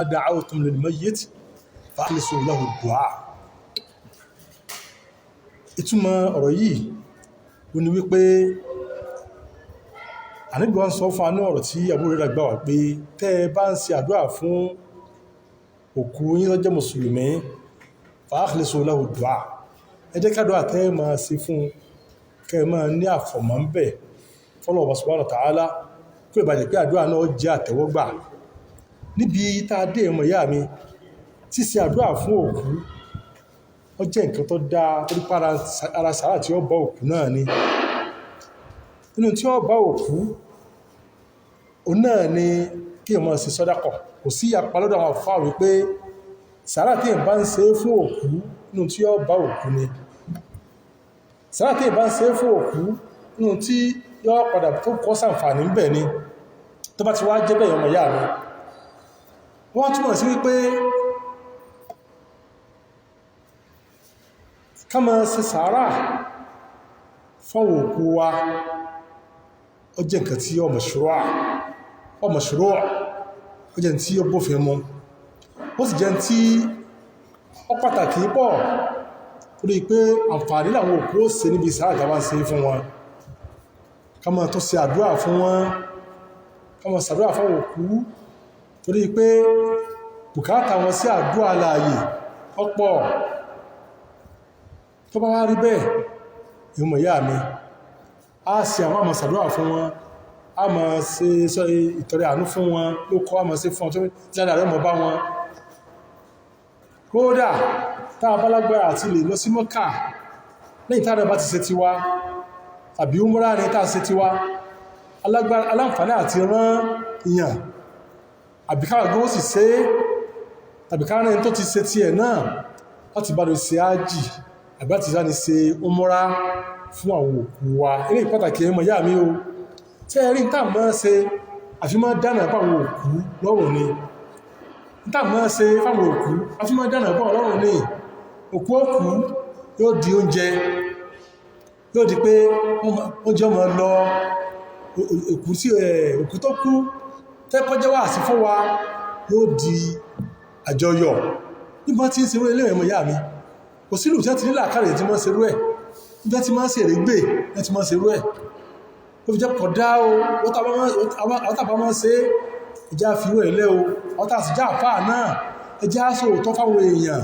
Da'awtum lil mayyit fa akhlisu lahu du'a. Ìtumọ̀ ọ̀rọ̀ yìí ó ní wípé Ànábì wa ń sọ fún wa ní ọ̀rọ̀ tí Abu Hurairah gbà wá pé tẹ́ ẹ bá ń ṣe àdúrà fún òkú yín tó jẹ́ mùsùlùmí, fa akhlisu lahu du'a, ẹ jẹ́ kádùá tẹ́ ẹ máa ṣe fún kẹ́ ẹ máa ní àfọ̀mọ́ ń bẹ̀ fọ́lọ́hun subhanahu wa ta'ala, kó ìbàjẹ́ pé àdúrà náà jẹ́ àtẹ́wọ́gbà. Níbi tá a dé, ọmọ ìyá mi, ṣíṣe àdúrà fún òkú ó jẹ́ nǹkan tó dáa, torí pé ara sàárà tí ó bá òkú náà ni. Nínú tí ó bá òkú òun náà ni kí èèyàn máa ṣe sàdákà. Kò sí ìyapa lọ́dọ̀ àwọn àfáà wípé sàárà tí èèyàn bá ń ṣe fún òkú, nínú tí ó bá òkú ni. Sàárà tí èèyàn bá ń ṣe fún òkú, nínú tí yóò padà tó kọ́ sàǹfààní ń bẹ̀ ni. Tó bá ti wá jẹ́ bẹ́ẹ̀, ọmọ ìyá mi, wọ́n túmọ̀ sí wípé ká máa ṣe sàárà fáwọn òkú wa, ó jẹ́ nǹkan tí ó mashru', ó jẹ́ tí ó bófin mu, ó sì jẹ́ tí ó pàtàkì pọ̀, torí pé àǹfààní làwọn òkú ó ṣe níbi sàárà tá bá ń ṣe fún wọn. Ká máa tó ṣe àdúrà fún wọn, ká máa ṣàdúrà fáwọn òkú, torí pé bùkátà wọn sí àdúrà láàyè ọ̀pọ̀. Tó bá wá rí bẹ́ẹ̀, ìmọ̀ ìyá mi, a ṣe àwọn àmọ̀ ṣàdúrà fún wọn, a máa ṣe ìtọrẹ àánú fún wọn ló kọ́, a máa ṣe fún wọn tí ládàá rẹ̀ mọ̀ bá wọn. Kódà tá a bá lágbára àti lè lọ sí Mọ́kà lẹ́yìn tá a bá ti ṣe tiwa, tàbí umrah ní tá a ṣe tiwa, aláǹfààní àti rán ìyàn, àbí káwà gbọ́ sì ṣe, tàbí káàrin tó ti ṣe tiẹ̀ náà láti bá lè ṣe ájì àbí láti bá ní ṣe umrah fún àwọn òkú wa. Eré pàtàkì, ẹmọ ìyá mi o, tí ẹ rí ní táà máa ṣe àfi máa dáná fáwọn òkú lọ́rùn ni. Ní táà máa ṣe fáwọn òkú àfi máa dáná fáwọn lọ́rùn ni. Òkú òkú yóò di oúnjẹ, yóò di pé oúnjẹ ọmọ lọ òkú sí òkú tó kú tẹ́kọ́jẹ́ wà sí fún wa, yóò di àjọyọ̀. Nígbà tí ń ṣerú ilé, ẹ̀mọ̀ ìyá mi, kò sílù tí wọ́n ti nílà kárẹ̀ tí wọ́n ṣerú ẹ̀, nígbà tí máa ń ṣe èrè gbé wọ́n ti máa ń ṣerú ẹ̀, ó fi jẹ́ kódà o. Àwọn tàbá máa ń ṣe ìjà fìwé ilé o, àwọn tàbí já àfáà náà, ẹjẹ́ á sọ òótọ́ fáwọn èèyàn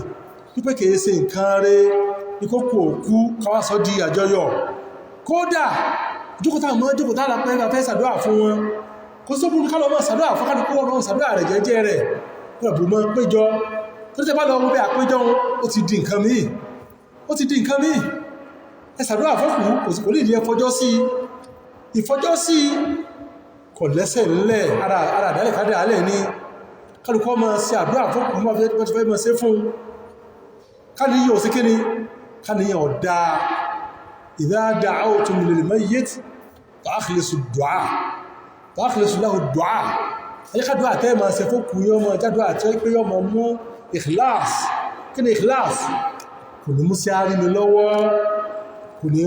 wípé kìí ṣe nǹkan rẹ̀ ní kókò òkú káwá sọ di àjọyọ̀. Kódà jókòtà mọ́ jókòtà lápẹ́ bá fẹ́ ṣàdúrà fún wọn, kò sí òkú kálọ̀ mọ́ ṣàdúrà fún kálukú wọn mọ́ ṣàdúrà rẹ̀ jẹ́jẹ́ rẹ̀ pẹ̀lú mọ́ péjọ tó tẹ́ bá lọ wọ́n bẹ́ àpéjọ, ó ti di nǹkan míì, ó ti di nǹkan míì. Ẹ ṣàdúrà fọ́kù, kò sí kò ní ìdí ẹfọjọ́ sí ìfọjọ́ sí, kò lẹ́sẹ̀ ńlẹ̀. Ara àdálẹ̀ kádà alẹ́ ní kálukú máa ṣe àdúrà fọ́kù mọ́ fẹ́ mọ́ ṣe fún káníyàn sí kíni káníyàn ọ̀dá. Idha da'awtum lil mayyit fa akhlisu du'a, fa akhlisu lahu du'a. Ẹjẹ́ tẹ́ máa ṣe fókù yọ́ mọ́ jádùá tẹ́ pé yọ́ mọ́ mú ikhlas. Kí ni ikhlas? Kò ní mú sí àárín mi lọ́wọ́, kò ní